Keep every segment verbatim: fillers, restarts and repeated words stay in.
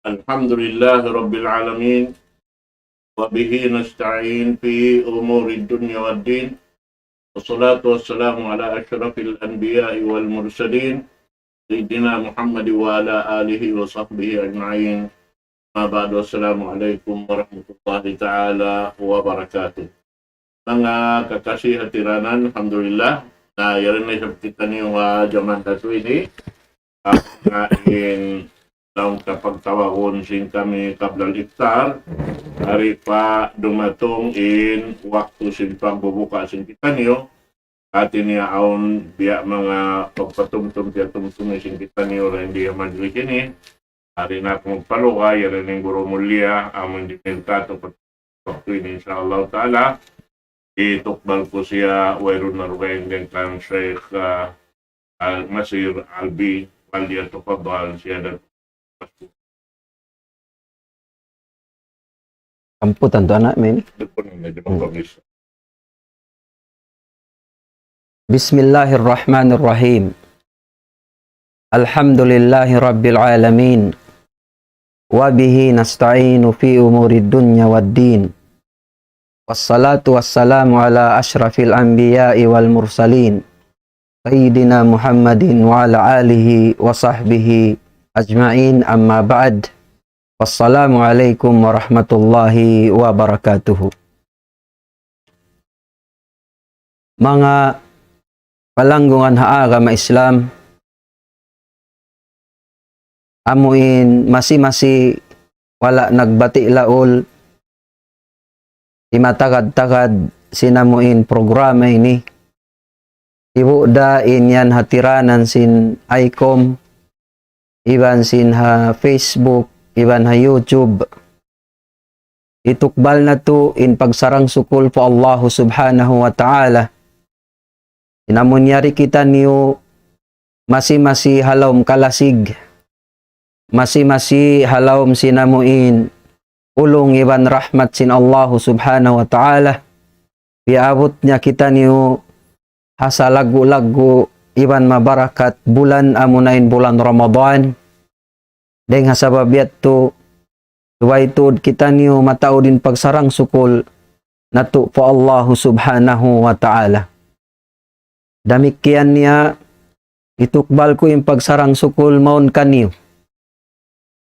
الحمد لله رب العالمين، وبه نستعين في أمور الدنيا والدين، والصلاة والسلام على أشرف الأنبياء والمرسلين، سيدنا محمد وعلى آله وصحبه أجمعين. أما بعد، السلام عليكم ورحمة الله تعالى وبركاته. Manga kakasi hatiranan, alhamdulillah. Na, yari na isab kitaniyu ha jaman natu' ini. Ah, na in laung ta pagtawagun sin kami qabla al-iftar. Ari pa dumatung in waktu sin pagbubuka sin kitaniyu. Hati niya awn biya' manga pagpatumtum, piyatumtum sin kitaniyu dayn di ha majlis ini. Ari na aku magpaluga, yari na in guru mulliya, amun di minta tu waktu ini, insya Allah Ta'ala, itukbal ku siya, wayruun na dugaing dayn kan Sheikh, ah, Al-Masir Albi, فليتفضل سيادة. Amputan tu anak, men. Di' pa na, di' pa Hmm. Pabis. بسم الله الرحمن الرحيم. الحمد لله رب العالمين. وبه نستعين في أمور الدنيا والدين. والصلاة والسلام على أشرف الأنبياء والمرسلين. سيدنا محمد وعلى آله وصحبه أجمعين. أما بعد. والسلام عليكم ورحمة الله وبركاته. Manga palanggungan ha agama Islam, amu in masi-masi wala' nagbati' laul, himatagad-tagad sin amu in programa ini. Ibu da in yan hatiranan sin ICOM, iban sin ha Facebook, iban ha YouTube. Itukbal natu' in pagsarang-sukul pa Allahu Subhanahu wa Ta'ala. In amun yari kitaniyu masi-masi ha lawm kalasig, masi-masi ha lawm sin amu in ulung iban rahmat sin Allahu Subhanahu wa Ta'ala, piyaabut niya kitaniyu ha salaggu'-laggu' iban mabarakat bulan, amuna in bulan Ramadan. Dayng ha sabab yadtu, subay tuud kitaniyu mataud in pagsarang-sukul natu' pa Allahu Subhanahu wa Ta'ala. Damikkiyan niya, itukbal ku in pagsarang-sukul mawn kaniyu.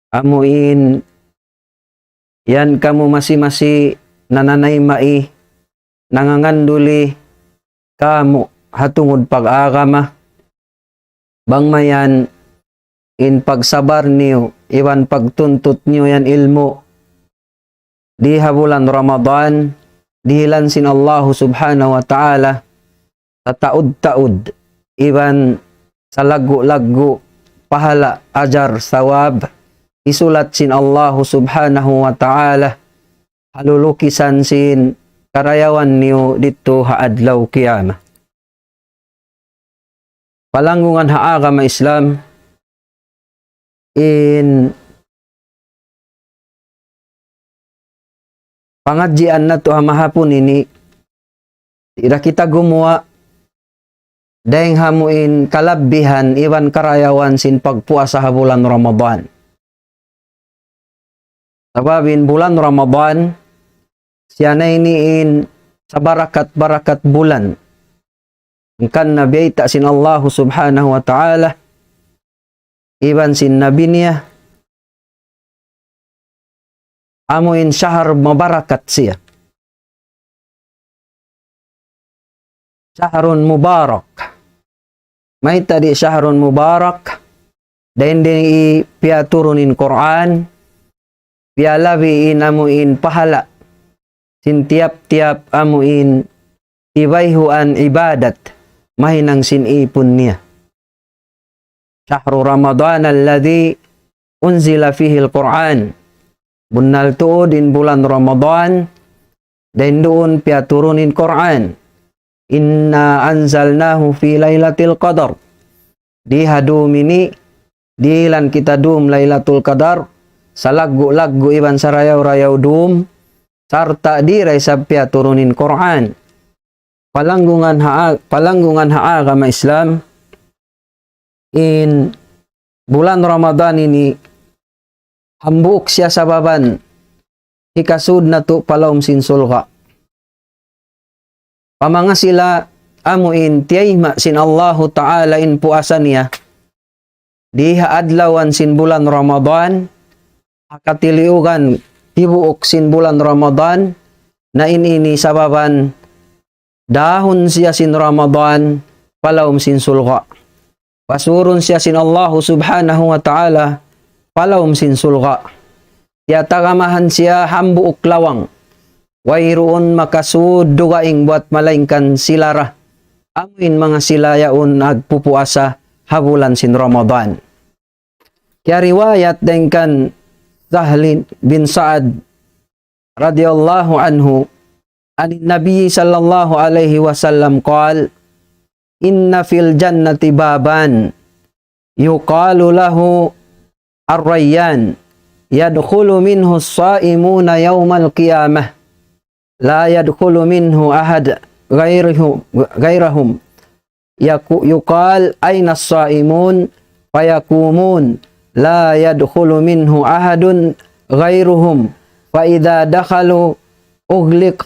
Amu in yan kamu masi-masi nananayma' nanganganduli kamu ha tungud pag-agama. Bang mayan in pagsabar niyu iban pagtuntut niyu yan ilmu' di ha bulan Ramadan, dihilan sin Allahu Subhanahu wa Ta'ala sataud-taud iban salaggu'-laggu' pahala', ajar, sawab, hisulat sin Allahu Subhanahu wa Ta'ala ha lulukisan sin karayawan niyu didtu ha adlaw qiyamah. Palanggungan ha agama Islam, in pangadjian natu' ha mahapun ini, di' da kita gumuwa' dayng ha amu in kalabbihan iban karayawan sin pagpuasa ha bulan Ramadan. Sabab in bulan Ramadan, siya na ini in sabarakat-barakat bulan. Hangkan na biyayta' sin Allahu Subhanahu wa Ta'ala, iban sin Nabi niya, amu in shahr mabarakat siya. Shahrun mubarak. Mayta' di' shahrun mubarak? Dayn di piyaturun in Qur'an, piyalabi in amu in pahala' sin tiyap-tiyap amu in tibayhuan ibadat mahinang sin ipun niya. شهر رمضان الذي أنزل فيه القرآن. Bunnal tuud in bulan Ramadan, dayn duun piyaturun in Qur'an. إنا أنزلناه في ليلة القدر. Di ha dum ini, dihilan kita dum Laylatul Qadar, salaggu'-laggu' iban sarayaw-rayaw dum, sarta' di da isab piyaturun in Qur'an. Palanggungan ha, palanggungan ha agama Islam, in bulan Ramadan ini hambuuk siya sababan hikasud natu' pa lawm sin surga'. Pamanga sila amu in tiyayma' sin Allahu Ta'ala in puasa niya, di ha adlawan sin bulan Ramadan, ha katiliugan tibuuk sin bulan Ramadan, na in ini sababan dahun siya sin Ramadan pa lawm sin surga'. Pasurun siya sin Allahu Subhanahu wa Ta'ala pa lawm sin surga'. Tiyatagamahan siya hambuuk lawang. Wayruun makasud dugaing buwat malaingkan sila ra. Amu in manga sila yaun nagpupuasa ha bulan sin Ramadan. Kiyariwayat dayn kan Sahl bin Sa'ad radiyallahu anhu, عن النبي صلى الله عليه وسلم قال: إن في الجنة بابا يقال له الريان، يدخل منه الصائمون يوم القيامة، لا يدخل منه أحد غيره-، غيرهم. يقو-، يقال: أين الصائمون؟ فيقومون: لا يدخل منه أحد غيرهم. فإذا دخلوا أغلق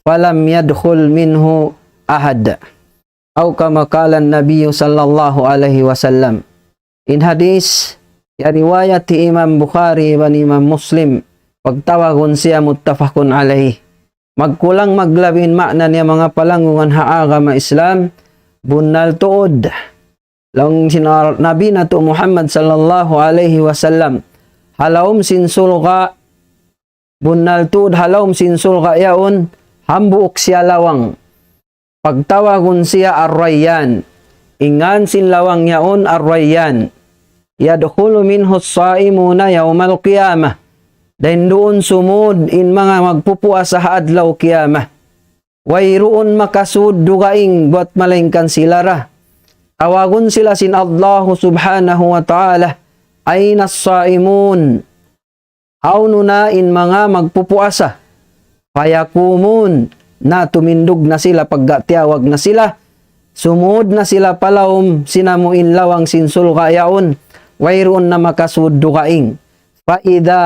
فلم يدخل منه أحد. أو كما قال النبي صلى الله عليه وسلم. In hadis, ya riwayat hi Imam Bukhari iban Imam Muslim, pagtawagun siya muttafaqun alayh. Magkulang maglabi in ma'na niya manga palanggungan ha agama Islam, bunnal tuud. Laung sin Nabi natu' Muhammad sallallahu alayhi wasallam, ha lawm sin surga', bunnal tuud ha lawm sin surga' yaun, hambuuk siya lawang. Pagtawagun siya Ar-Rayyan. In ngan sin lawang yaun Ar-Rayyan. يدخل منه الصائمون يوم القيامة. Dayn duun sumud in manga magpupuasa ha adlaw qiyamah. Wayruun makasud dugaing buwat malaingkan sila ra. Tawagun sila sin Allahu Subhanahu wa Ta'ala, أين الصائمون؟ Hawnu na in manga magpupuasa? فيقومون, na tumindug na sila, pagga tiyawag na sila, sumud na sila pa lawm sin amu in lawang sin surga' yaun, wayruun na makasud dugaing. فإذا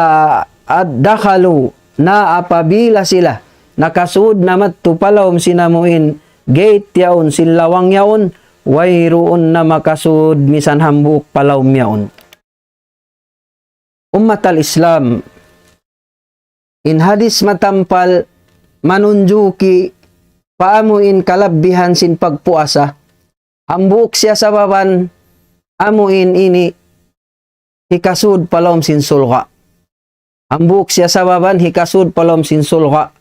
دخلوا, na apabila sila nakasud na madtu pa lawm sin amu in gate yaun, sin lawang yaun, wayruun na makasud misan hambuuk pa lawm yaun. Ummatal Islam, in hadis matampal manunjuki pa amu in kalabbihan sin pagpuasa, hambuuk siya sababan amu in ini hikasud pa lawm sin surga'. Hambuuk siya sababan hikasud pa lawm sin surga'.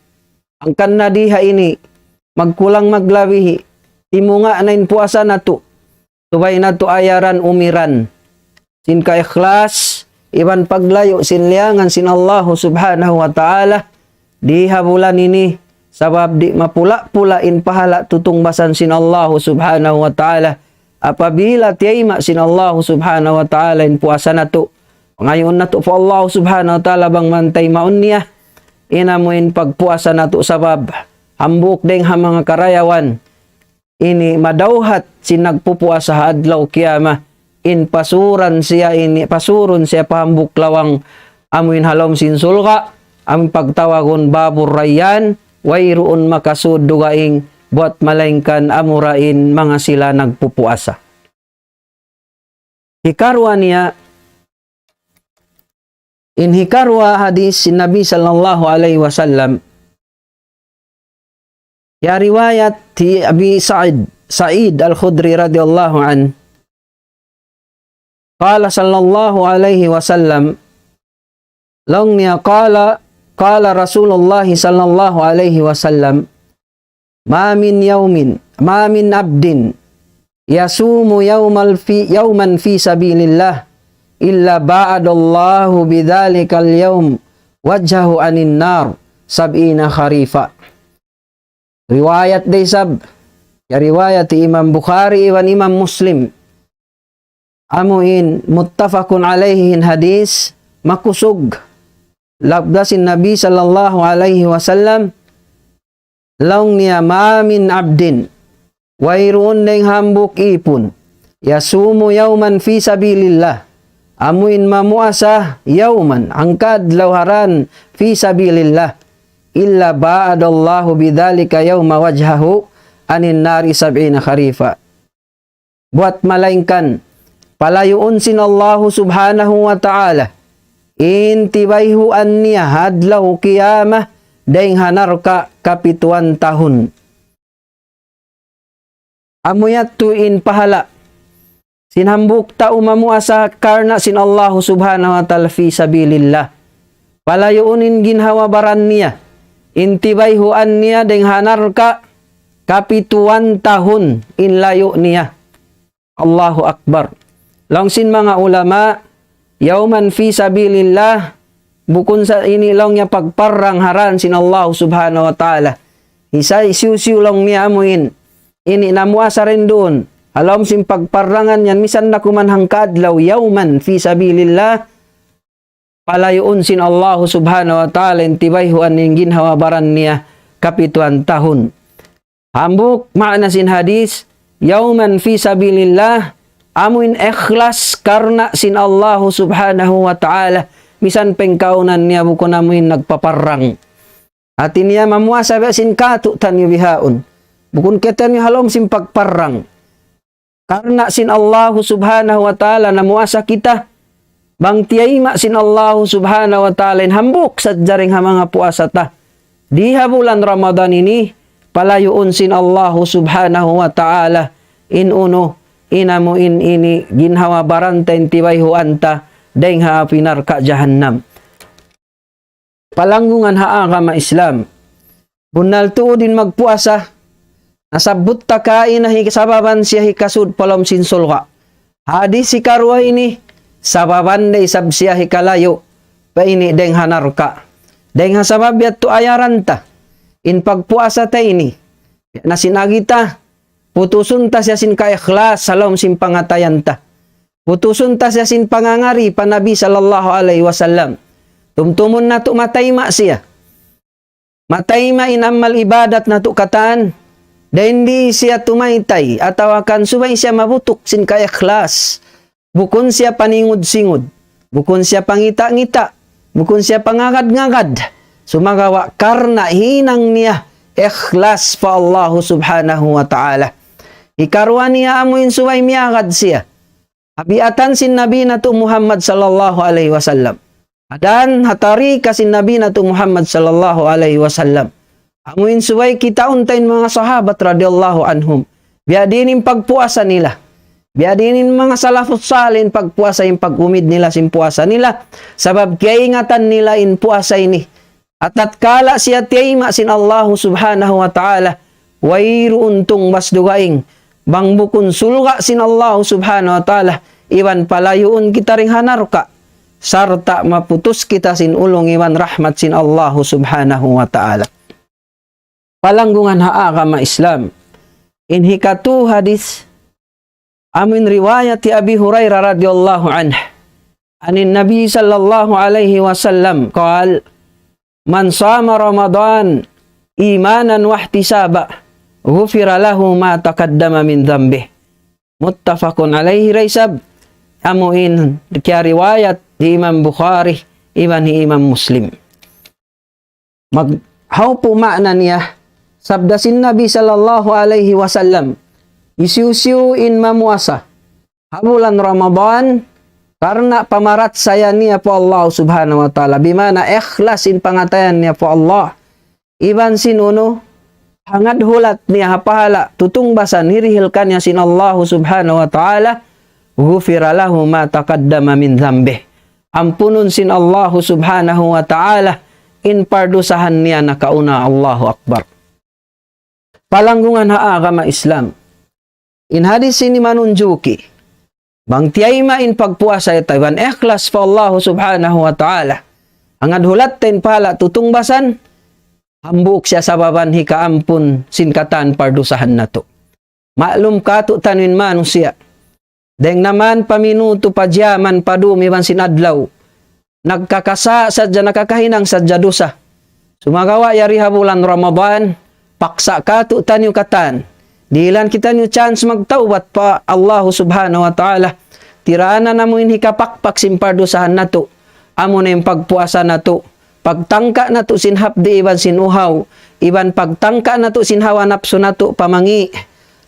Hangkan na di ha ini, magkulang maglabi, timunga' na in puasa natu'. Subay natu' ayaran umiran sin kaikhlas, iban paglayu' sin liyangan sin Allahu Subhanahu wa Ta'ala, di ha bulan ini, sabab di' mapula'-pula' in pahala' tutungbasan sin Allahu Subhanahu wa Ta'ala. Apabila tiyayma' sin Allahu Subhanahu wa Ta'ala in puasa natu', pangayuun natu' pa Allahu Subhanahu wa Ta'ala bang man taymaun niya in amu in pagpuasa natu', sabab hambuuk dayng ha manga karayawan ini madawhat sin nagpupuasa ha adlaw qiyamah, in pasuran siya ini, pasurun siya pa hambuuk lawang amu in ha lawm sin surga', amu in pagtawagun Babur Rayyan, wayruun makasud dugaing buwat malaingkan amura in manga sila nagpupuasa. Hikaruwa niya, in hikaruwa hadis sin Nabi sallallahu alayhi wasallam, ya riwayat hi Abi Sa'id, Sa'id Al-Khudri radiyallahu anhu, قال صلى الله عليه وسلم, laung niya, قال، قال رسول الله صلى الله عليه وسلم: ما من يوم، ما من عبد يصوم يوم الفي-، يوما في سبيل الله إلا باعد الله بذلك اليوم وجهه عن النار سبعين خريفا. Riwayat da isab, ya riwayat Imam Bukhari iban Imam Muslim. Amu in muttafaqun alayhi in hadis, makusug. Labda sin Nabi sallallahu alayhi wasallam, laung niya, ما من عبد, wayruun dayng hambuuk ipun, يصوم يوما في سبيل الله, amuin mamuasa yawman, hangka adlaw ha dān fi sabilillah, illa ba'adallahu bidhalika yawma wajhahu anin nari sab'ina kharifa. Buwat malaingkan, palayuun sin Allahu subhanahu wa ta'ala in tibayhuan niya ha adlaw qiyamah dayng ha narka' kapituan tahun. Amu yadtu in pahala' sin hambuuk tau mamuasa karna' sin Allahu subhanahu wa ta'ala fi sabilillah. Palayuun in ginhawa-baran niya, in tibayhuan niya dayng ha narka' kapituan tahun in layu' niya. Allahu Akbar. Laung sin manga ulama, yawman fi sabilillah, bukun sa ini laung niya pagparrang ha dān sin Allah subhanahu wa ta'ala. Hisiyu-siyu laung niya amuin ini namuasa duun ha lawm sin pagparrangan yan, misan na kuman hangka adlaw, yawman fi sabilillah, palayuun sin Allahu subhanahu wa ta'ala in tibayhuan niya in ginhawa-baran niya kapituan tahun. Hambuuk maana sin hadith, yawman fi sabilillah, amuin ikhlas karna' sin Allahu subhanahu wa ta'ala, misan pangkaunan niya bukun amuin nagpaparrang. Hāti niya mamuasa biya' sin kātu'niyu bihaun. Bukun kitaniyu ha lawm sin pagparrang. Karna' sin Allahu subhanahu wa ta'ala namuasa kita. Bang tiyayma' sin Allahu subhanahu wa ta'ala in hambuuk sadja dayng ha manga puasa ta di ha bulan Ramadan ini, palayuun sin Allahu subhanahu wa ta'ala in unu, in amuin ini ginhawa-baran ta, in tibayhuan ta dayng ha api narka' jahannam. Palanggungan ha agama Islam. Bunnal tuud in magpuasa, nasabbut ta kaina hi-, sababan siya hikasud pa lawm sin surga'. Hadith hikaruwa ini, sababan da isab siya hikalayu' pa ini dayng ha narka'. Dayng ha sabab yadtu ayaran ta in pagpuasa ta ini. Na sin agi ta, putusun ta siya sin kaikhlas ha lawm sin pangatayan ta. Putusun ta siya sin pangangari pa Nabi sallallahu alayhi wasallam. Tumtumun natu' matayma' siya. Matayma' in amal ibadat natu' katan. Dayn di siya tumaytay, atawa kan subay siya mabutuk sin kaikhlas. Bukun siya paningud-singud. Bukun siya pangita'-ngita'. Bukun siya pangagad-ngagad. Sumagawa' karna' hinang niya ikhlas pa Allahu subhanahu wa ta'ala. Hikaruwa niya amuin subay miyagad siya ha biyatan sin Nabi natu' Muhammad sallallahu alayhi wasallam. Ha dān ha tarika sin Nabi natu' Muhammad sallallahu alayhi wasallam. Amuin subay kitaun ta in manga sahabat radiyallahu anhum. Biya' diin in pagpuasa nila. Biya' diin in manga salafus salih in pagpuasa, in pag-umid nila sin puasa nila. Sabab kiyaingatan nila in puasa ini. Atatkala siya tiyayma' sin Allahu subhanahu wa ta'ala, wayruun tungbas dugaing bang bukun surga' sin Allahu subhanahu wa ta'ala, iban palayuun kita dayng ha narka', sarta' maputus kita sin ulung iban rahmat sin Allahu subhanahu wa ta'ala. Palanggungan ha agama Islam. In hikatu hadith, amuin riwayat hi Abi Hurairah radiyallahu anhu. عن النبي صلى الله عليه وسلم قال: من صام رمضان إيمانا واحتسابا غفر له ما تقدم من ذنبه. متفق عليه, da isab amuin kiyariwayat hi Imam Bukhari iban hi Imam Muslim. Mag-, hawpu maana niya, sabda sin Nabi sallallahu alayhi wasallam, hisiyu-siyu in mamuasa ha bulan Ramadan, karna' pamarachaya niya pa Allah subhanahu wa ta'ala, bimana ikhlas in pangatayan niya pa Allah, iban sin unu, hangad hulat niya ha pahala' tutungbasan hirihil kaniya sin Allah subhanahu wa ta'ala, غفر له ما تقدم من ذنبه. Ampunun sin Allahu subhanahu wa ta'ala in pardusahan niya nakauna. Allahu Akbar. Palanggungan ha agama Islam. In hadith ini manunjuki, bang tiyayma' in pagpuasa ta iban ikhlas pa Allahu subhanahu wa ta'ala, hangad hulat ta in pahala' tutungbasan, hambuuk siya sababan hikaampun sin katan pardusahan natu'. Maklum kātu'niyu in manusiya'. Dayng ha mayan pa minutu, pa jaman, pa dum iban sin adlaw, nagkakasa' sadja, nakakahinang sadja dusa. Sumagawa' yari ha bulan Ramadan, paksa' kātu'niyu katan. Dihilan kitaniyu chance magtawbat pa Allahu subhanahu wa ta'ala. tiranan amu in hikapakpak sin pardusahan natu', amu na in pagpuasa natu', pagtangka natu' sin hapdi' iban sin uhaw, iban pagtangka natu' sin hawa napsu natu' pa mangi',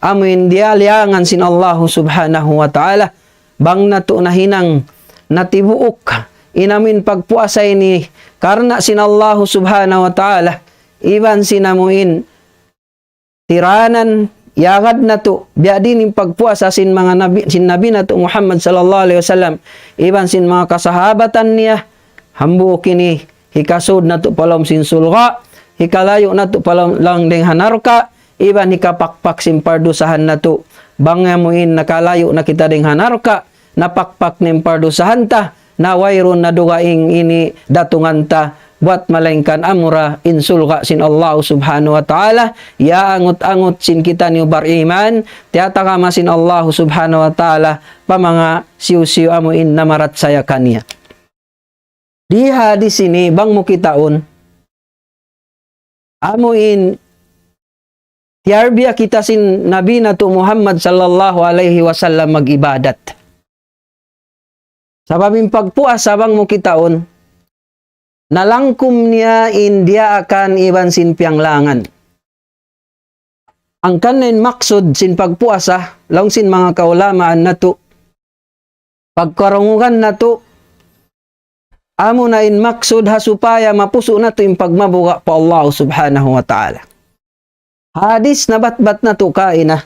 amu in diyaliangan sin Allahu Subhanahu wa Ta'ala, bang natu' nahinang natibuuk in amu in pagpuasa ini karna' sin Allahu Subhanahu wa Ta'ala, iban sin amu in tiranan, yagad natu', biya' diin in pagpuasa sin manga nabi, sin Nabi natu' Muhammad sallallahu alayhi wasallam, iban sin manga kasahabatan niya, hambuuk ini, hikasud natu' pa lawm sin surga', hikalayu' natu' pa lawm, lawm dayn ha narka', iban hikapakpak sin pardusahan natu', bang amu in nakalayu' na kita dayn ha narka', napakpak na in pardusahan ta, na wayruun na dugaing ini datungan ta, buwat malaingkan amura in surga' sin Allah Subhanahu wa Ta'ala, iyaangut-angut sin kitaniyu bariman, tiyatagama sin Allah Subhanahu wa Ta'ala, pa manga siyu-siyu amu in namarachaya kaniya. Di ha di sini, bang mu kitaun, amu in tiyarbiya kita sin Nabi natu' Muhammad sallallahu alayhi wasallam mag-ibadat. Sabab in pagpuasa bang mu kitaun, nalangkum niya in diyaakan iban sin piyanglangan. Hangkan na in maksud sin pagpuasa, laung sin manga kaulamaan natu', pagkarungugan natu', amu na in maksud ha supaya mapusu' natu' in pagmabuga' pa Allah Subhanahu wa Ta'ala. Hadis nabatbat natu' kaina.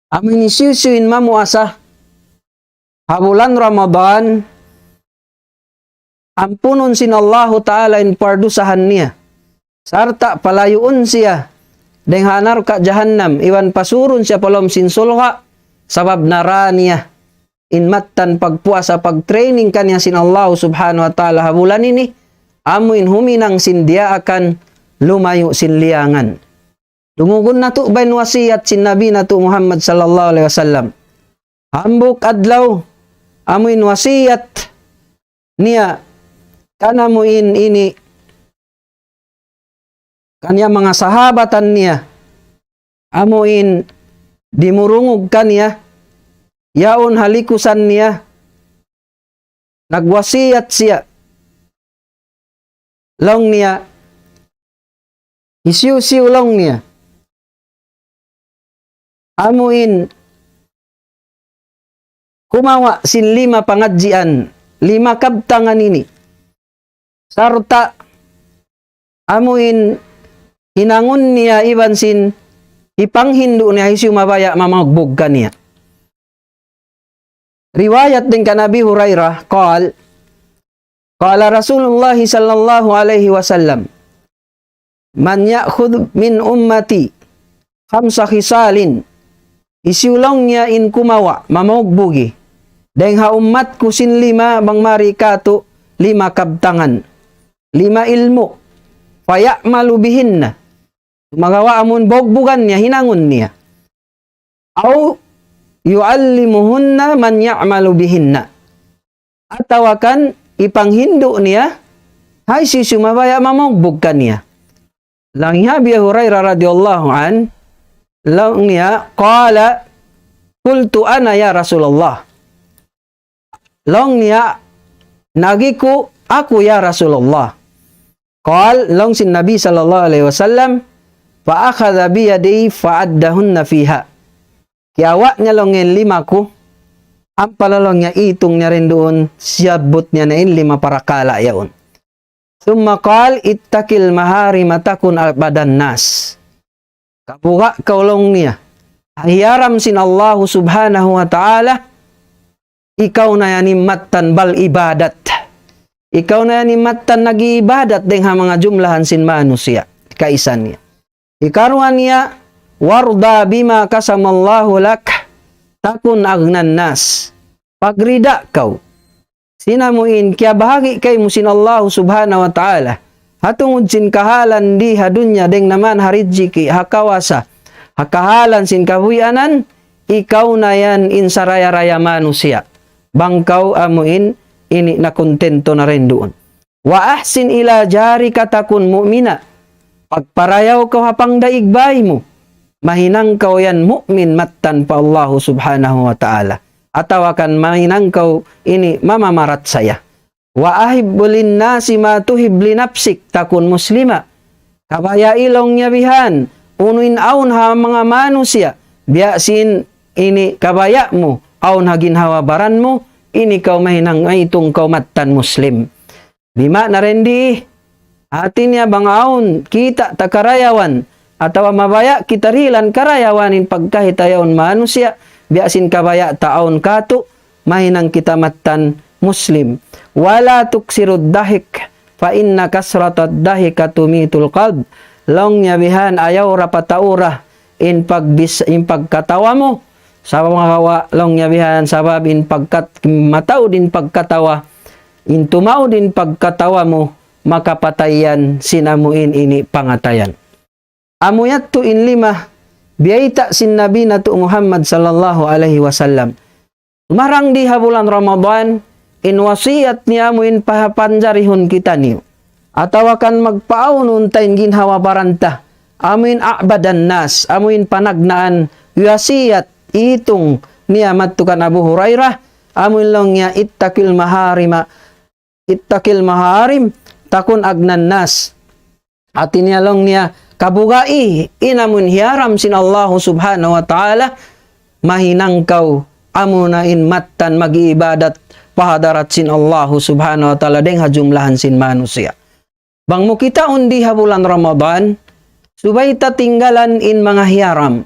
Amu in hisiyu-siyu in mamuasa ha bulan Ramadan, ampunun sin Allahu Ta'ala in pardusahan niya. Sarta' palayuun siya dayn ha narka' jahannam, iban pasurun siya pa lawm sin surga', sabab nara niya in mattan pagpuasa, pag-training kaniya sin Allah Subhanahu wa Ta'ala ha bulan ini, amu in huminang sin diyaakan, lumayu' sin liyangan. Dungugun natu' ba in wasiyat sin Nabi natu' Muhammad sallallahu alayhi wasallam. Hambuuk adlaw, amu in wasiyat niya, kan amu in ini, kaniya manga sahabatan niya, amu in dimurungug kaniya, yaun ha likusan niya, nagwasiyat siya. Laung niya, hisiyu-siyu laung niya, amu in kumawa' sin lima pangadjian, lima kabtangan ini. Sarta' amu in hinangun niya iban sin hipanghindu' niya hisiyu mabaya' mamugbug kaniya. Riwayat dayn kan Abi Hurairah, قال، قال رسول الله صلى الله عليه وسلم، من يأخذ من أمتي خمس خصال, hisiyu laung niya in kumawa', mamugbugi, dayn ha ummat ku sin lima, bang mari katu' lima kabtangan, lima ilmu', فيعمل بهن, sumagawa' amun bugbugan niya, hinangun niya. أو يعلمهن من يعمل بهن. Atawa kan ipanghindu' niya ha hisiyu-siyu mabaya' mamugbug kaniya. Laung hi Abi Hurairah radiyallahu anhu, laung niya, قال: قلت أنا يا رسول الله. Laung niya, nagi ku, aku ya Rasulullah. قال, laung sin Nabi sallallahu alayhi wasallam, فأخذ بيدي فعدهن فيها. Kiyawa' niya laung in lima ku, ampa laung niya itung niya dayn duun, siyabbut niya na in lima parakala' yaun. ثم قال: اتق المحارم تكن أبد الناس. Kabuga' kaw laung niya ha hiyaram sin Allahu Subhanahu wa Ta'ala, ikaw na yan in mattan bal ibadat. Ikaw na yan in mattan nag-iibadat dayn ha manga jumlahan sin manusiya'. Kaisa niya. Hikaruwa niya, وارض بما قسم الله لك تكن أغنى الناس. Pagrida kaw sin amu in kiyabahagi' kaymu sin Allahu Subhanahu wa Ta'ala, ha tungud sin kahalan di ha dunya dayn ha manga rijiki', ha kawasa, ha kahalan sin kabuhianan, ikaw na yan in saraya-raya manusiya'. Bang kaw amu in ini nakuntento na dayn duun. وأحسن إلى جارك تكن مؤمنا. Pagparayaw kaw ha pangdaig bāy mu, mahinang kaw yan mu'min mattan pa Allahu Subhanahu wa Ta'ala. atawa kan mahinang kaw ini mamamarachaya. وأحب للناس ما تحب لنفسك تكن مسلما. Kabayai laung niya bihan, unu in awn ha manga manusiya', biya' sin ini kabaya' mu, awn ha ginhawa-baran mu, ini kaw mahinang maitung kaw mattan Muslim. Bima'na rendi, hati niya bang awn kita' ta karayawan, atawa mabaya' kita dihilan karayawan in pagkahi ta yaun manusiya', biya' sin kabaya' ta awn katu', mahinang kita mattan Muslim. ولا تكثروا الضحك فإن كثرة الضحك تميت القلب. Laung niya bihan ayaw ra pataura in pagbis-, in pagkatawa mu. Sabab makawa laung niya bihan sabab in pagkat-, mataud in pagkatawa, in tumaud in pagkatawa mu, makapatay yan sin amu in ini pangatayan. Amu yadtu in lima biyayta' sin Nabi natu' Muhammad sallallahu alayhi wasallam. Sumarang di ha bulan Ramadan, in wasiyat niya amu in pahapanjarihun kitaniyu. Atawa kan magpaawn unta in ginhawa-baran ta, amu in a'badan nas, amu in panagnaan wasiyat itung niya madtu kan Abu Hurairah, amu in laung niya اتق المحارم اتق المحارم تكن أغنى الناس. Hati niya laung niya, kabugai in amun hiyaram sin Allahu subhanahu wa ta'ala, mahinang kaw amuna in mattan mag-iibadat pa hadarat sin Allahu subhanahu wa ta'ala dayng ha jumlahan sin manusiya'. Bang mu kitaun di ha bulan Ramadan, subay ta tinggalan in manga hiyaram.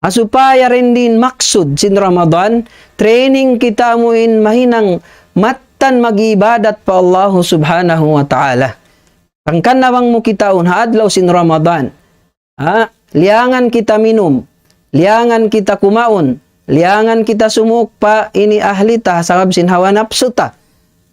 Ha supaya rendi in maksud sin Ramadan, training kita amu in mahinang mattan mag-iibadat pa Allahu subhanahu wa ta'ala. Hangkan na bang mu kitaun ha adlaw sin Ramadan. Ha? Liyangan kita minum, liyangan kita kumaun, liyangan kita sumuk pa ini ahli ta, sabab sin hawa napsu ta.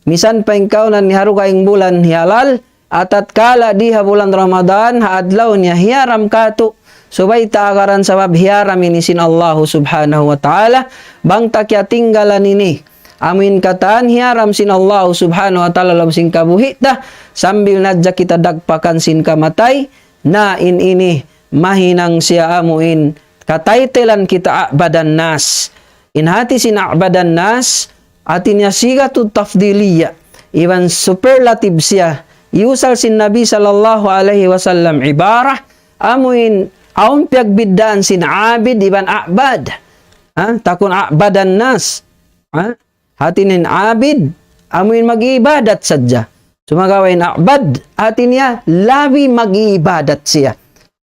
Misan pa in kaunan ni ha dugaing bulan hiyalal, atatkala di ha bulan Ramadan, ha adlaw niya hiyaram katu', subay ta agaran sabab hiyaram ini sin Allahu subhanahu wa ta'ala, bang ta kiyatinggalan ini. Amu in katan hiyaram sin Allahu subhanahu wa ta'ala lawm sin kabuhi' ta, sambil na hadja kita dagpakan sin kamatay, na in ini mahinang siya amu in kataytilan kita a'badan nas. In hati sin a'badan nas, hati niya sigatut tafdiliya, iban superlative siya. Iyusal sin Nabi sallallahu alayhi wasallam ibarah, amu in awn piyagbiddaan sin abid iban a'bad. Ha? Takun a'badan nas. Ha? Hati niya in abid, amu in mag-iibadat sadja. Sumagawa' in a'bad, hati niya labi mag-iibadat siya.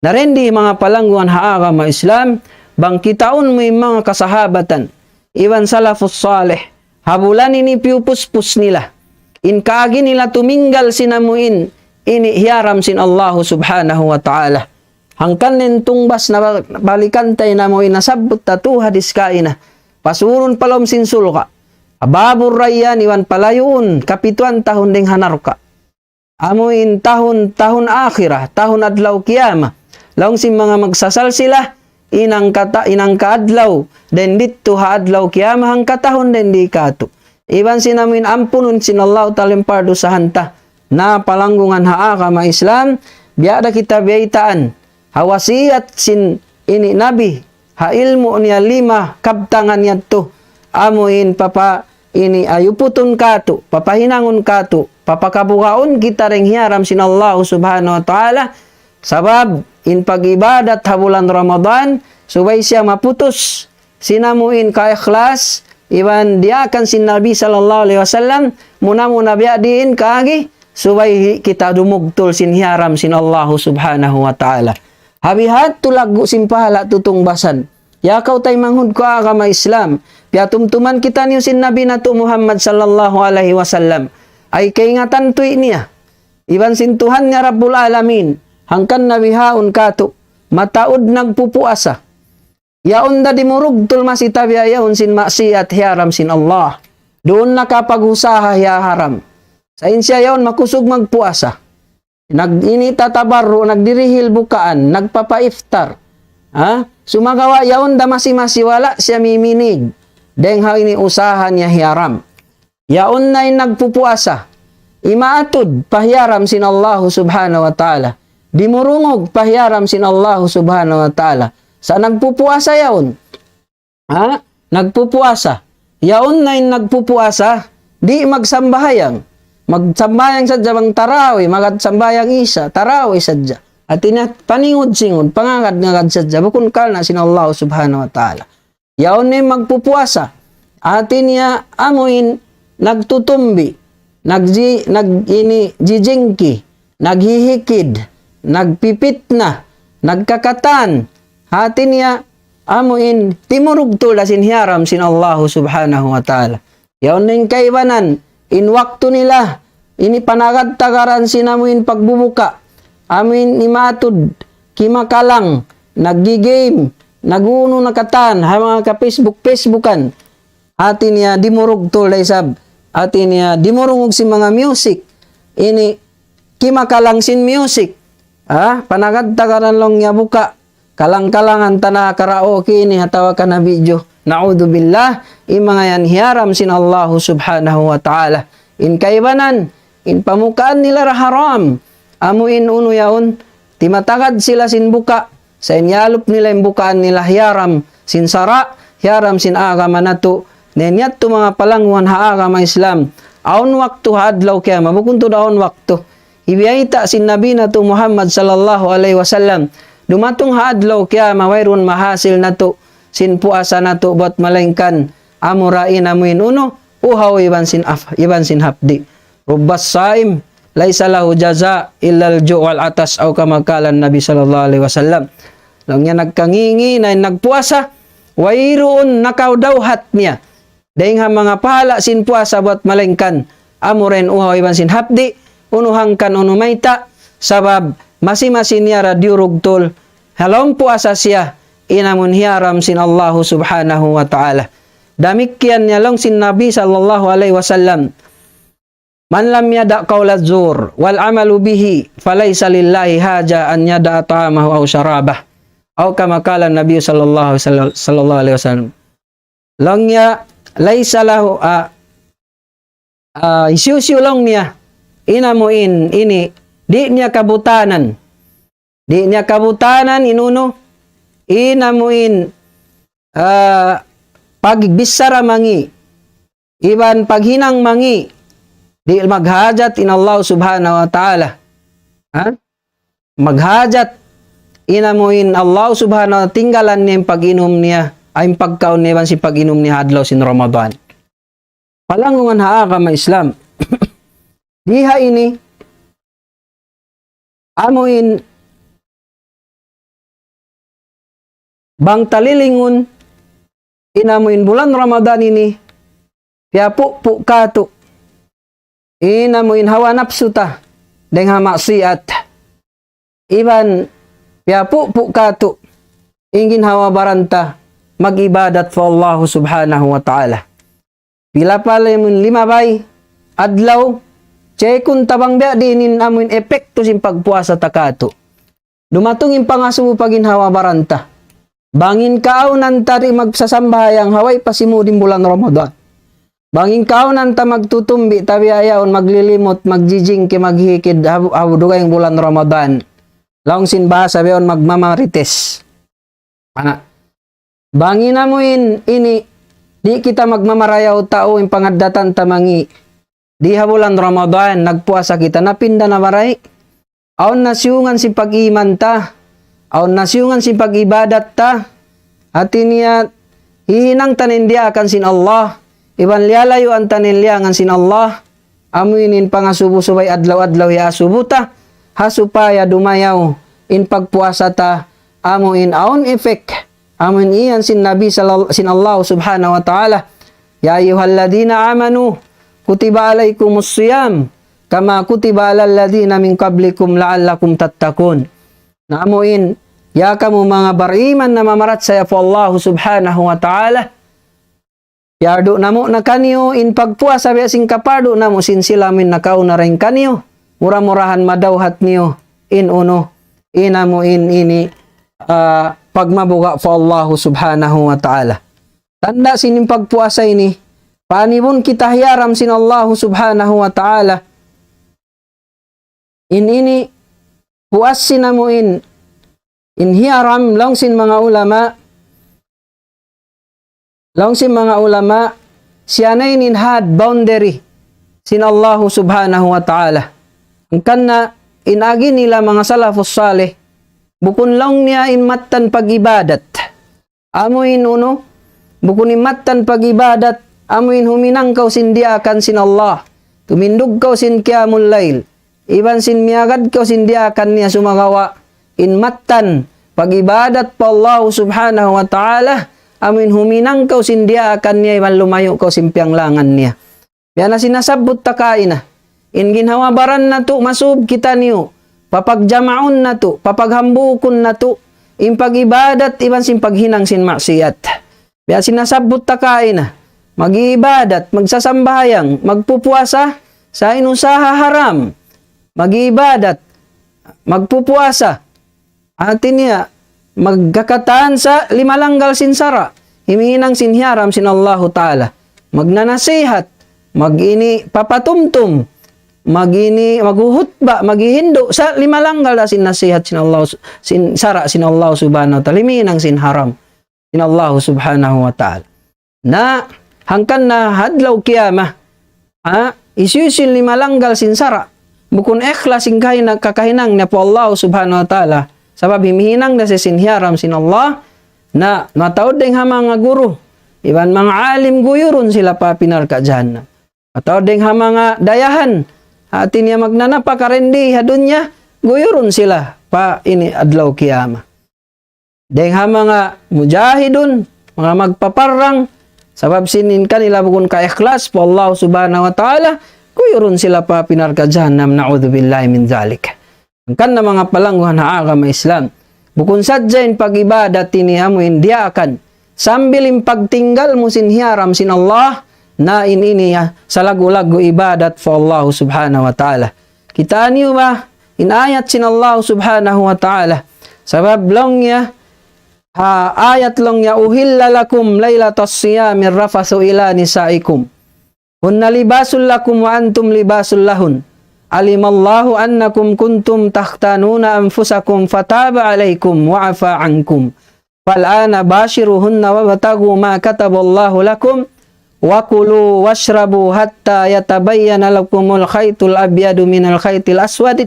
Na rendi manga palangguan ha agama Islam, bang kitaun mu in manga kasahabatan, iban salafus salih, ha bulan ini piyupuspus nila. In kaagi nila tuminggal sin amu in, ini hiyaram sin Allahu subhanahu wa ta'ala. Hangkan in tungbas na ba-, balikan ta in amu in nasabbut ta tu hadis kaina. Pasurun pa lawm sin surga'. Babur Rayyan iban palayuun kapituan tahun dayng ha narka'. Amu in tahun, tahun akhirah, tahun adlaw kiyamah. Laung sin manga magsasal sila, in hangka ta-, in hangka adlaw, dayn didtu ha adlaw kiyamah, hangka tahun dayn di katu'. Iban sin amu in ampunun sin Allahu ta'ala in pardusahan ta. Na palanggungan ha agama Islam, biya' da kita biyaytaan ha wasiyat sin ini Nabi, ha ilmu' niya lima kabtangan yadtu, amu in papa ini ayuputun katu', papahinangun katu', papakabugaun kita dayng hiyaram sin Allahu subhanahu wa ta'ala, sabab in pag-ibadat ha bulan Ramadan, subay siya maputus sin amu in kaikhlas, iban diyaakan sin Nabi sallallahu alayhi wasallam, muna-muna biya' diin kaagi, subay kita dumugtul sin hiyaram sin Allahu subhanahu wa ta'ala. Ha bihadtu laggu' sin pahala' tutungbasan. Ya kaw taymanghud ku agama Islam, piyatumtuman kitaniyu sin Nabi natu' Muhammad sallallahu alayhi wasallam. Ay kaingatan tuwi' niya. Iban sin Tuhan niya Rabbul Alamin. Hangkan na bihaun katu', mataud nagpupuasa. Yaun da dimurugtul masi tabiya' yaun sin maksiat hiyaram sin Allah. Duun nakapag-usaha hiyaharam. Sa' in siya yaun makusug magpuasa. Nag-, ini tatabarru', nagdirihil bukaan, nagpapaiftar. Ha? Sumagawa' yaun da masi-masi wala' siya miminig. Dayng ha ini usaha niya hiyaram. Yaun na in nagpupuasa. Imaatud pa hiyaram sin Allahu subhanahu wa ta'ala. Dimurungug pa hiyaram sin Allahu subhanahu wa ta'ala. Sa' nagpupuasa yaun. Ha? Nagpupuasa. Yaun na in nagpupuasa, di' magsambahayang. Magsambahayang sadja bang tarawih, magad sambahayang isa, tarawih sadja. Hati niya, paningud-singud, pangagad-ngagad sadja, bukun karna' sin Allah subhanahu wa ta'ala. Yaun na in magpupuasa. Hati niya, amuin nagtutumbi, nagji-, nag-, ini, jijingki, naghihikid, nagpipitna, nagkakatan. Hati niya, amuin timurugtul da sin hiyaram sin Allah subhanahu wa ta'ala. Yaun na in kaibanan, in waktu nila, ini panagad-tagaran sin amuin pagbubuka, amuin imatud, kimakalang, naggi-game, nag-unu na katan, ha manga ka-Facebook-Facebookan. Hati niya dimurugtul da isab. Hati niya dimurungug sin manga music. Ini kimakalang sin music. Ha? Panagad-tagaran laung niya buka. Kalang-kalangan ta na karaoke ini atawa ka na video. Na'udzubillah, in manga yan hiyaram sin Allahu subhanahu wa ta'ala. In kaibanan, in pamukaan nila ra haram. Amu in unu yaun, timatagad sila sin buka. Sa' in iyalup nila in bukaan nila hiyaram sin sara', hiyaram sin agama natu'. Na in yadtu manga palangguan ha agama Islam. Awn waktu ha adlaw kiyama, bukun tuud awn waktu. Hibiyayta' sin Nabi natu' Muhammad sallallahu alayhi wasallam. Dumatung ha adlaw kiyama, wayruun mahasil natu', sin puasa natu', bat malaingkan amura in amu in unu, uhaw iban sin af-, iban sin hapdi'. رب صائم ليس له جزاء إلا الجوع والعطش، أو كما قال النبي صلى الله عليه وسلم. Laung niya nagkangingi na in nagpuasa, wayruun nakadawhat niya dayn ha manga pahala' sin puasa bat malaingkan amura in uhaw iban sin hapdi', unu hangkan unu mayta', sabab masi-masi niya ra diyurugtul, ha lawm puasa siya, in amun hiyaram sin Allahu subhanahu wa ta'ala. Damikkiyan niya laung sin Nabi sallallahu alayhi wasallam, من لم يدع قول الزور والعمل به فليس لله حاجة أن يدع طعامه أو شرابه، أو كما قال النبي صلى الله عليه وسلم، صلى الله عليه وسلم. Laung niya, ليس له, ah, ah, hisiyu-siyu laung niya, in amu in, ini, di' niya kabutanan. Di' niya kabutanan in unu, in amu in, ah, pagbichara mangi', iban paghinang mangi', di' maghajat in Allah subhanahu wa ta'ala. Ha? Maghajat in amu in Allah subhanahu wa ta'ala tinggalan niya in pag-inum niya, ay in pagkaun niya iban sin pag-inum niya ha adlaw sin Ramadan. Palanggungan ha agama Islam. Di ha ini, amu in bang talilingun, in amu in bulan Ramadan ini, piyapupu' katu', in amu in hawa napsu ta, dayn ha maksiat. Iban piyapupu' katu', in ginhawa-baran ta, mag-ibadat pa Allahu subhanahu wa ta'ala. Pila pa lamun limabay adlaw, check-un ta bang biya' diin in amu in epektu sin pagpuasa ta katu'. Dumatung in pangasubu pa ginhawa-baran ta. Bang in kaawnan ta di' magsasambahayang ha way pa simud in bulan Ramadan. Bang in kaawnan ta magtutumbi, tabi ayaun maglilimut, magjijingki, maghikid, habu-, habu dugaing bulan Ramadan. Laung sin bahasa bihaun magmamarites. Ah, bang in amu in ini, di' kita magmamarayaw tau in pangaddatan ta mangi'. Di ha bulan Ramadan, nagpuasa kita, napinda na maray. Awn na siyungan sin pag-iman ta. Awn na siyungan sin pag-ibadat ta. Hati niya, hihinang ta na in diyaakan sin Allah. Iban liyalayuan ta na in liyangan sin Allah. Amu ini in pangasubu subay adlaw-adlaw iyasubu ta, ha supaya dumayaw in pagpuasa ta, amu in awn effect, amu in iyan sin Nabi sallal-, sin Allah subhanahu wa ta'ala. يا أيها الذين آمنوا كتب عليكم الصيام كما كتب على الذين من قبلكم لعلكم تتقون. Na amu in, ya kamu manga bariman na mamarachaya pa Allah subhanahu wa ta'ala, piyardu namu' na kaniyu in pagpuasa biya' sin kapiyardu namu' sin sila amu in nakauna dayn kaniyu. Mura-murahan madawhat niyu in unu, in amu in ini, ah, pagmabuga' pa Allahu subhanahu wa ta'ala. Tanda' sin in pagpuasa ini, panibun kita hiyaram sin Allahu subhanahu wa ta'ala. In ini, puas sin amu in, in hiyaram, laung sin manga ulama, laung sin manga ulama, siya na in had boundary sin Allahu Subhanahu wa Ta'ala. Hangkan na in agi nila manga salafus salih, bukun laung niya in mattan pag-ibadat. Amu in unu, bukun in mattan pag-ibadat, amu in huminang kaw sin diyaakan sin Allah. Tumindug kaw sin qiyamul layl. Iban sin miyagad kaw sin diyaakan niya sumagawa'. In mattan pag-ibadat pa Allah Subhanahu wa Ta'ala, amu in huminang kaw sin diyaakan niya, iban lumayu' kaw sin piyanglangan niya. Biya' na sin nasabbut ta kaina. In ginhawa-baran natu' masub kitaniyu, papagjamaun natu', papaghambuukun natu', in pag-ibadat iban sin paghinang sin maksiyat. Biya' sin nasabbut ta kaina, mag-iibadat, magsasambahayang, magpupuasa, sa' in usaha haram, mag-iibadat, magpupuasa, hati niya, magkakatan sa' lima langgal sin sara', himihinang sin hiyaram sin Allahu Ta'ala. Magnanasihat, mag-ini papatumtum, mag-ini maghuhutba, maghihindu', sa' lima langgal da sin nasihat sin Allah, sin sara' sin Allah Subhanahu wa Ta'ala, himihinang sin haram sin Allah Subhanahu wa Ta'ala. Na, hangkan na ha adlaw qiyamah, ha, hisiyu-siyu in lima langgal sin sara', bukun ikhlas in kahina-, kakahinang niya pa Allah Subhanahu wa Ta'ala, sabab himihinang da siya sin hiyaram sin Allah, na mataud dayng ha manga guru, iban manga alim guyurun sila pa api narka' jahannam. Mataud dayng ha manga dayahan, hati niya magnanapaka dindi ha dunya, guyurun sila pa ini adlaw qiyamah. Dayng ha manga mujahidun, manga magpaparrang, sabab sin in kanila bukun kaikhlas pa Allah Subhanahu wa Ta'ala, guyurun sila pa api narka' jahannam, na'udhu billahi min dhalik. Hangkan na manga palangguhan ha agama Islam. Bukun sadja in pag-ibadat ini amu in diyaakan. Sambil in pagtinggal mu sin hiyaram sin Allah, na in ini ya, salaggu'-laggu' ibadat pa Allah Subhanahu wa Ta'ala. Kitaa niyu ba, in ayat sin Allah Subhanahu wa Ta'ala. Sabab laung niya, ha, ayat laung niya, أحل لكم ليلة الصيام الرفث إلى نسائكم هن لباس لكم وأنتم لباس لهن. علم الله أنكم كنتم تختانون أنفسكم فتاب عليكم وعفا عنكم. فالآن باشروهن وابتغوا ما كتب الله لكم وكلوا واشربوا حتى يتبين لكم الخيط الأبيض من الخيط الأسود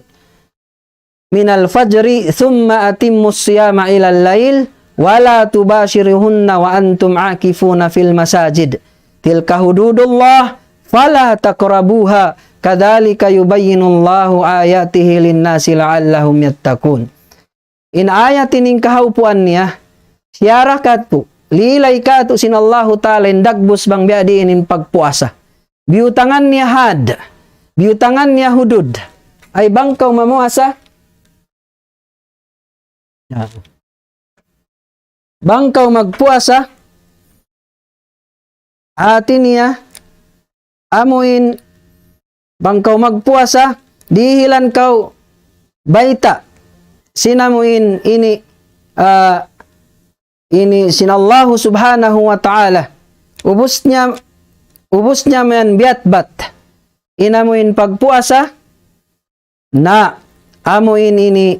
من الفجر ثم أتموا الصيام إلى الليل ولا تباشروهن وأنتم عاكفون في المساجد تلك حدود الله فلا تقربوها كذلك يبين الله آياته للناس لعلهم يتقون. In ayat ini in kahaupuan niya, siyara katu', lilay katu' sin Allahu Ta'ala in dagbus bang biya' diin in pagpuasa. Biyutangan niya had, biyutangan niya hudud. Ay bang kaw mamuasa, ya. Bang kaw magpuasa, hati niya, amu in, bang kaw magpuasa, dihilan kaw bayta', sin amu in, ini, ah, ini sin Allahu Subhanahu wa Ta'ala. Ubus niya, ubus niya mayan biyatbat. In amu in pagpuasa, na, amu in ini,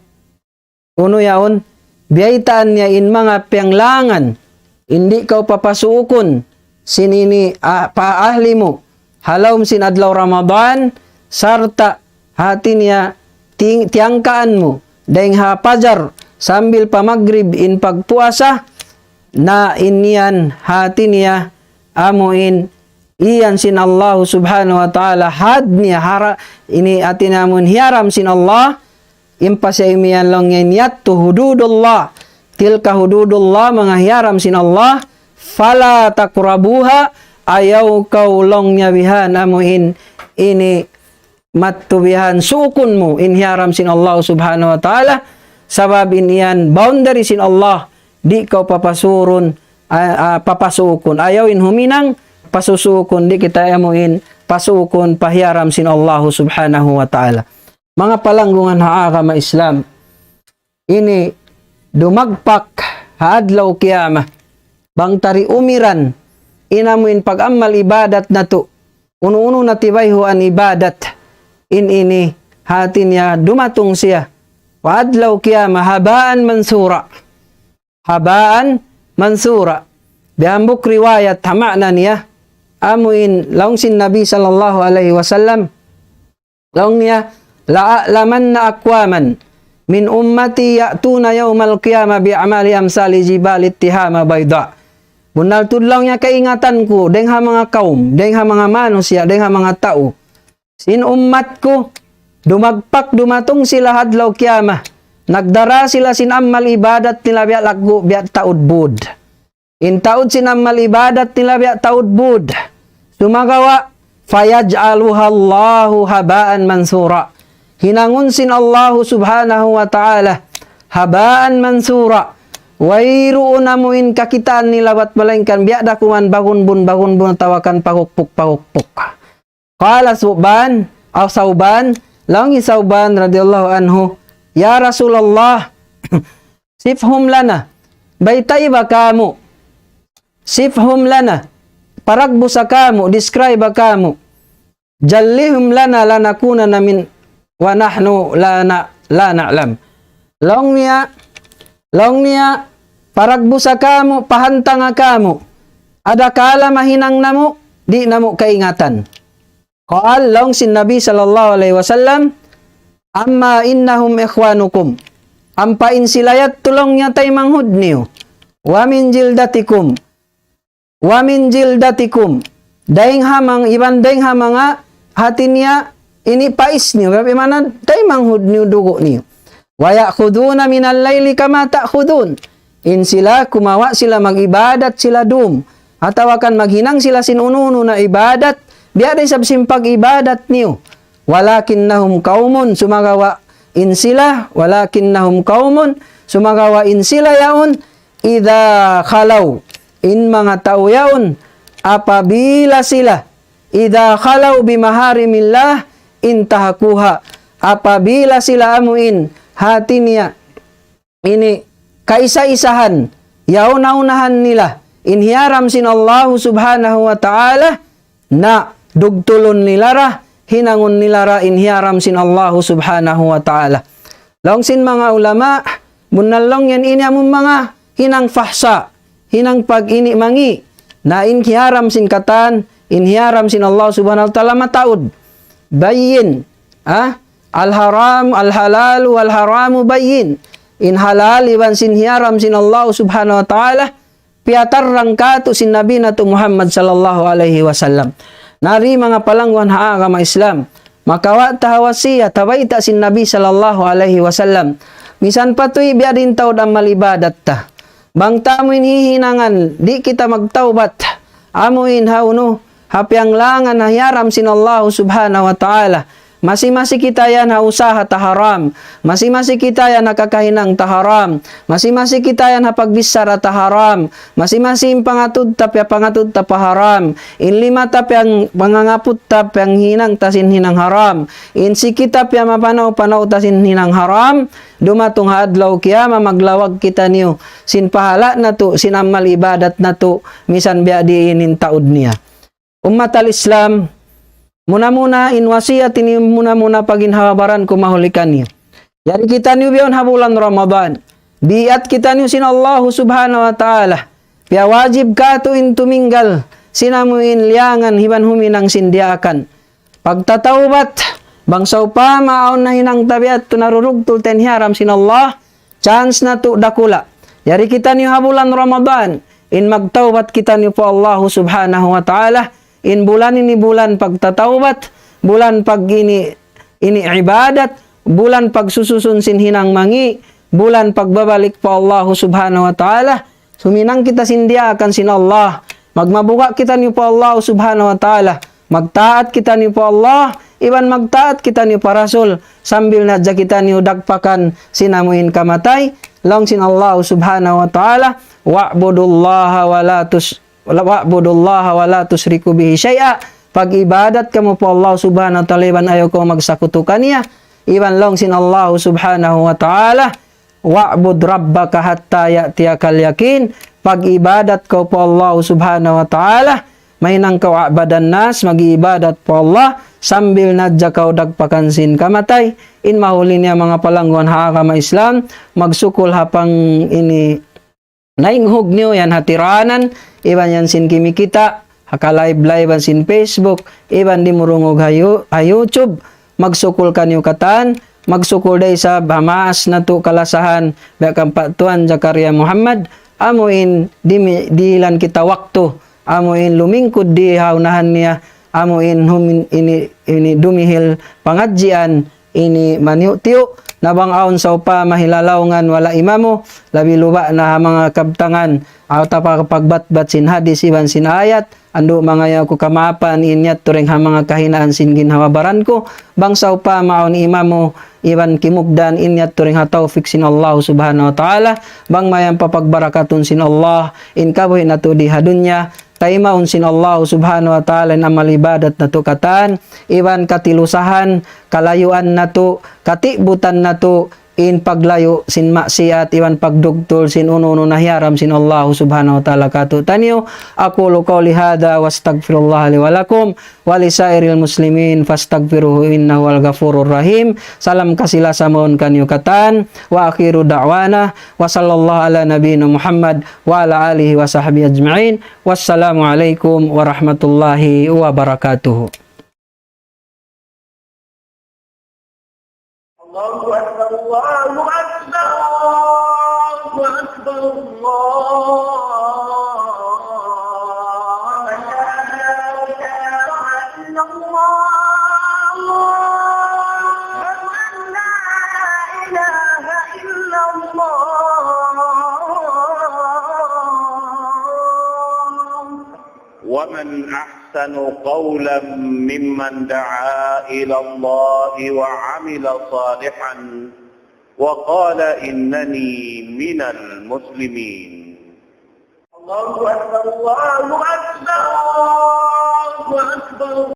unu yaun, biyaytaan niya in manga piyanglangan, di' kaw papasuukun, sin ini, ah, pa ahli mu, ha lawm sin adlaw Ramadan, sarta' hati niya ting-, tiyangkaan mu, dayng ha pajar, sambil pa magrib in pagpuasa, na in yan hati niya, amu in, iyan sin Allah Subhanahu wa Ta'ala, had niya hara-, ini hati niya amu in hiyaram sin Allah, in pasal imiyan laung niya in yadtu hududullah. Tilka hududullah, manga hiyaram sin Allah. Fala taqrabuha, ayaw kaw laung niya bihan amu in ini mattu bihan suukun mu in hiyaram sin Allah Subhanahu wa Ta'ala. Sabab in iyan boundary sin Allah, di' kaw papasurun, ah, ah, papasuukun. Ayaw in huminang, pasusuukun, di' kita amu in pasuukun pa hiyaram sin Allah Subhanahu wa Ta'ala. Manga palanggungan ha agama Islam, ini dumagpak ha adlaw qiyamah, bang ta di' umiran, in amu in pag-amal ibadat natu', unu-unu na tibayhuan ibadat, in ini hati niya dumatung siya, pa adlaw qiyamah habaan mansura. Habaan mansura. Biya' hambuuk riwayat ha ma'na niya, amuin laung sin Nabi sallallahu alayhi wasallam, laung niya, لأعلمن أقواما من أمتي يأتون يوم القيامة بأعمال أمثال جبال تهامة بيضاء. Bunnal tuud laung niya kaingatan ku, dayng ha manga kawm, dayng ha manga manusiya', dayng ha manga tau sin ummat ku, dumagpak dumatung sila ha adlaw kiyamah, nagdara sila sin amal ibadat nila biya' laggu', biya' taud būd. In taud sin amal ibadat nila biya' taud būd. Sumagawa', فيجعلها الله هباء منثورا. Hinangun sin Allahu subhanahu wa ta'ala هباء منثورا. Wayruun amuin kakitaan nila bat malaingkan biya' da kuman bagunbun-bagunbun atawa kan pahukpuk-pahukpuk. قال ثوبان, aw Sawban, laung hi Sawban radiyallahu anhu, يا رسول الله، صفهم لنا, baytai ba kāmu', صفهم لنا, paragbusa kāmu', describe ba kāmu', جلهم لنا لنكونن من ونحن لا ن-، لا نعلم. Laung niya, laung niya, paragbusa kāmu', pahantanga kāmu'. Adakala mahinang namu', di' namu' kaingatan. قال, laung sin Nabi sallallahu alayhi wasallam, أما إنهم إخوانكم. Ampa in sila yadtu laung niya taymanghud niyu. ومن جلدتكم. ومن جلدتكم. Dayng ha mang-, iban dayng ha manga hati niya ini pais niyu. Bima'na taymanghud niyu, dugu' niyu. ويأخذون من الليل كما تأخذون. In sila kumawa' sila mag-ibadat sila dum. Atawa kan maghinang sila sin unu-unu na ibadat. Biya' da isab sin pag-ibadat niyu. ولكنهم قوم, sumagawa' in sila, ولكنهم قوم, sumagawa' in sila yaun, إذا خلوا, in manga tau yaun, apabila sila, إذا خلوا بمحارم الله انتهكوها, apabila sila amuin, hati niya, ini kaisa-isahan, yauna-unahan nila, in hiyaram sin Allahu subhanahu wa ta'ala, na dugtulun nila ra, hinangun nila ra in hiyaram sin Allahu subhanahu wa ta'ala. Laung sin manga ulama, bunnal laung yan ini amun manga hinang fahsha, hinang pag-ini mangi', na in hiyaram sin katan, in hiyaram sin Allah subhanahu wa ta'ala mataud. Bayyin, ha? الحرام، الحلال والحرام بين. In halal iban sin hiyaram sin Allah subhanahu wa ta'ala, piyatarrang kātu' sin Nabi natu' Muhammad sallallahu alayhi wasallam. Na di' manga palangguan ha agama Islam. Makawa' ta ha wasiyat, ha bayta' sin Nabi sallallahu alayhi wasallam. Misan pa tuud biya' diin taud amal ibadat ta. Bang ta amuin hihinangan, di' kita magtawbat. Amuin ha unu, ha piyanglangan ha hiyaram sin Allah subhanahu wa ta'ala. Masi-masi kita yan ha usaha ta haram. Masi-masi kita yan ha kakahinang ta haram. Masi-masi kita yan ha pagbichara ta haram. Masi-masi in pangatud ta piyapangatud ta pa haram. In lima ta piyang-, pangangaput ta piyanghinang ta sin hinang haram. In siki ta piyamapanaw-panaw ta sin hinang haram. Dumatung ha adlaw kiyama maglawag kitaniyu sin pahala' natu', sin amal ibadat natu', misan biya' diin in taud niya. Ummatal Islam, muna-muna in wasiyat ini muna-muna paginhawa-baran ku mahuli kaniyu. Yari kitaniyu bihaun ha bulan Ramadan. Biyayta' kitaniyu sin Allahu subhanahu wa ta'ala. Piyawajib kātu' in tuminggal sin amuin liyangan iban huminang sin diyaakan. Pagtatawbat, bang sawpama awn nahinang ta biya' yadtu narurugtul ta in hiyaram sin Allah, chance natu' dakula'. Yari kitaniyu ha bulan Ramadan, in magtawbat kitaniyu pa Allahu subhanahu wa ta'ala, in bulan ini bulan pagtatawbat, bulan pag ini, ini ibadat, bulan pagsususun sin hinang mangi', bulan pagbabalik pa Allahu subhanahu wa ta'ala, huminang kita sin diyaakan sin Allah. Magmabuga' kitaniyu pa Allah subhanahu wa ta'ala. Magtaat kitaniyu pa Allah. Iban magtaat kitaniyu pa Rasul. Sambil na hadja kitaniyu dagpakan sin amuin kamatay. Laung sin Allah subhanahu wa ta'ala, واعبدوا الله ولا تش-، واعبدوا الله ولا تشركوا به شيئا. Pag-ibadat kamu pa Allah subhanahu wa ta'ala iban ayaw kamu magsakutu kaniya. Iban laung sin Allah subhanahu wa ta'ala, واعبد ربك حتى يأتيك اليقين. Pag-ibadat kaw pa Allah subhanahu wa ta'ala, mahinang kaw a'badan nas, mag-ibadat pa Allah, sambil na hadja kaw dagpakan sin kamatay. In mahuli niya manga palangguan ha agama Islam, magsukul ha pang ini nainghug niyu yan ha tiranan, iban yan sin kimikita', ka-live-live-an sin Facebook, iban dimurungug ha You-, ha YouTube, magsukul kaniyu katan, magsukul da isab ha maas natu' kalasahan, biya' kan pa Tuan Zakaria Muhammad, amu in dimi-, dihilan kita waktu, amu in lumingkud di ha unahan niya, amu in hum-, ini, ini dumihil pangadjian, ini maniyu'-tiyu', na bang awn sawpama hilalaungan wala' imamu, labi luba' na ha manga kabtangan, atawa pa pagbatbat sin hadis iban sin ayat, andu' mangayu' aku kamaapan in yadtu dayn ha manga kahinaan sin ginhawa-baran ku, bang sawpama awn imamu, iban kimugdan in yadtu dayn ha tawfik sin Allah Subhanahu wa Ta'ala, bang mayan papagbarakatun sin Allah, in kabuhi' natu' di ha dunya, taymaun sin Allah Subhanahu wa Ta'ala in amal ibadat natu' katan, iban katilusahan, kalayuan natu', katibutan natu', in paglayu' sin maksiat, iban pagdugtul sin unu-unu na hiyaram sin Allah Subhanahu wa Ta'ala kātu'niyu. أقول قولي هذا وأستغفر الله لي ولكم ولسائر المسلمين فاستغفروه إنه هو الغفور الرحيم. Salam kasi-lasa mawn kaniyu katan. وآخر دعوانا وصلى الله على نبينا محمد وعلى آله وصحبه أجمعين. والسلام عليكم ورحمة الله وبركاته. الله أكبر، الله أكبر، الله أكبر، الله أكبر. لا إله إلا الله. أشهد أن لا إله إلا الله. ومن أحسن قولا ممن دعا إلى الله وعمل صالحا وقال إنني من المسلمين. الله أكبر، الله أكبر، الله أكبر.